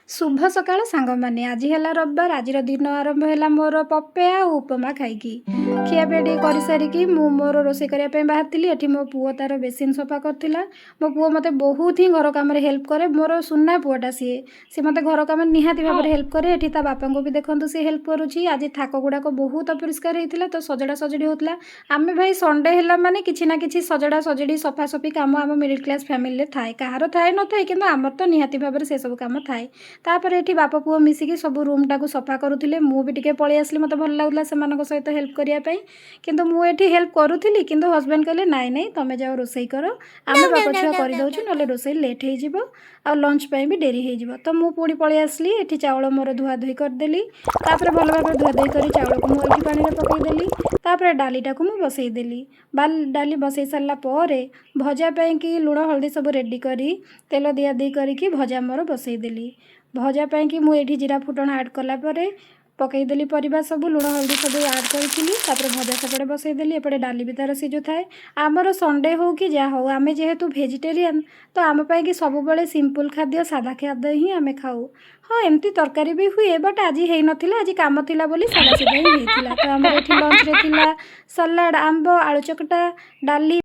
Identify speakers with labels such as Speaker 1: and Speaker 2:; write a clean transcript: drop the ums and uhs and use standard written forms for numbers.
Speaker 1: ଶୁଭ ସକାଳ ସାଙ୍ଗମାନେ। ଆଜି ହେଲା ରବିବାର। ଆଜିର ଦିନ ଆରମ୍ଭ ହେଲା ମୋର ପପେୟା ଆଉ ଉପମା ଖାଇକି। ଖିଆପିଆ ଟିକେ କରିସାରିକି ମୁଁ ମୋର ରୋଷେଇ କରିବା ପାଇଁ ବାହାରିଥିଲି। ଏଠି ମୋ ପୁଅ ତାର ବେସିନ୍ ସଫା କରିଥିଲା। ମୋ ପୁଅ ମୋତେ ବହୁତ ହିଁ ଘର କାମରେ ହେଲ୍ପ କରେ। ମୋର ସୁନା ପୁଅଟା ସିଏ। ସେ ମୋତେ ଘର କାମରେ ନିହାତି ଭାବରେ ହେଲ୍ପ କରେ। ଏଠି ତା ବାପାଙ୍କୁ ବି ଦେଖନ୍ତୁ, ସିଏ ହେଲ୍ପ କରୁଛି। ଆଜି ଥାକ ଗୁଡ଼ାକ ବହୁତ ଅପରିଷ୍କାର ହେଇଥିଲା, ତ ସଜଡ଼ା ସଜଡ଼ି ହେଉଥିଲା। ଆମେ ଭାଇ ସଣ୍ଡେ ହେଲା ମାନେ କିଛି ନା କିଛି ସଜଡ଼ା ସଜଡ଼ି, ସଫାସଫି କାମ ଆମ ମିଡ଼ିଲ୍ କ୍ଲାସ୍ ଫ୍ୟାମିଲିରେ ଥାଏ। କାହାର ଥାଏ ନଥାଏ, କିନ୍ତୁ ଆମର ତ ନିହାତି ଭାବରେ ସେସବୁ କାମ ଥାଏ। ତାପରେ ଏଠି ବାପ ପୁଅ ମିଶିକି ସବୁ ରୁମ୍ଟାକୁ ସଫା କରୁଥିଲେ। ମୁଁ ବି ଟିକେ ପଳେଇ ଆସିଲି। ମୋତେ ଭଲ ଲାଗୁଥିଲା ସେମାନଙ୍କ ସହିତ ହେଲ୍ପ କରିବା ପାଇଁ। କିନ୍ତୁ ମୁଁ ଏଠି ହେଲ୍ପ କରୁଥିଲି, କିନ୍ତୁ ହଜବେଣ୍ଡ କହିଲେ, "ନାଇଁ ନାଇଁ, ତମେ ଯାଅ, ରୋଷେଇ କର, ଆମେ ବାପ ଛୁଆ କରିଦେଉଛୁ। ନହେଲେ ରୋଷେଇ ଲେଟ୍ ହେଇଯିବ ଆଉ ଲଞ୍ଚ ପାଇଁ ବି ଡେରି ହେଇଯିବ।" ତ ମୁଁ ପୁଣି ପଳେଇ ଆସିଲି। ଏଠି ଚାଉଳ ମୋର ଧୁଆ ଧୁଇ କରିଦେଲି। ତାପରେ ଭଲ ଭାବରେ ଧୁଆ ଧୁଇ କରି ଚାଉଳକୁ ମୁଁ ଏଠି ପାଣିରେ ପକାଇଦେଲି। ତାପରେ ଡାଲିଟାକୁ ମୁଁ ବସେଇଦେଲି। ଡାଲି ବସେଇ ସାରିଲା ପରେ ଭଜା ପାଇଁକି ଲୁଣ ହଳଦୀ ସବୁ ରେଡ଼ି କରି, ତେଲ ଦିଆ ଦେଇ କରିକି ଭଜା ମୋର ବସେଇଦେଲି। ଭଜା ପାଇଁକି ମୁଁ ଏଇଠି ଜିରା ଫୁଟଣ ଆଡ଼୍ କଲା ପରେ ପକାଇଦେଲି ପରିବା ସବୁ, ଲୁଣ ହଳଦୀ ସବୁ ଆଡ଼୍ କରିଥିଲି। ତାପରେ ଭଜା ସେପଟେ ବସେଇଦେଲି, ଏପଟେ ଡାଲି ବି ତା'ର ସିଝୁଥାଏ। ଆମର ସଣ୍ଡେ ହଉ କି ଯାହା ହଉ, ଆମେ ଯେହେତୁ ଭେଜିଟେରିଆନ୍, ତ ଆମ ପାଇଁକି ସବୁବେଳେ ସିମ୍ପଲ୍ ଖାଦ୍ୟ, ସାଧା ଖାଦ୍ୟ ହିଁ ଆମେ ଖାଉ। ହଁ, ଏମିତି ତରକାରୀ ବି ହୁଏ, ବଟ୍ ଆଜି ହେଇନଥିଲା। ଆଜି କାମ ଥିଲା ବୋଲି ସାଧା ସିଧା ହିଁ ହେଇଥିଲା। ତ ଆମର ଏଠି ଲଞ୍ଚରେ ଥିଲା ସାଲାଡ଼, ଆମ୍ବ, ଆଳୁ ଚକଟା, ଡାଲି।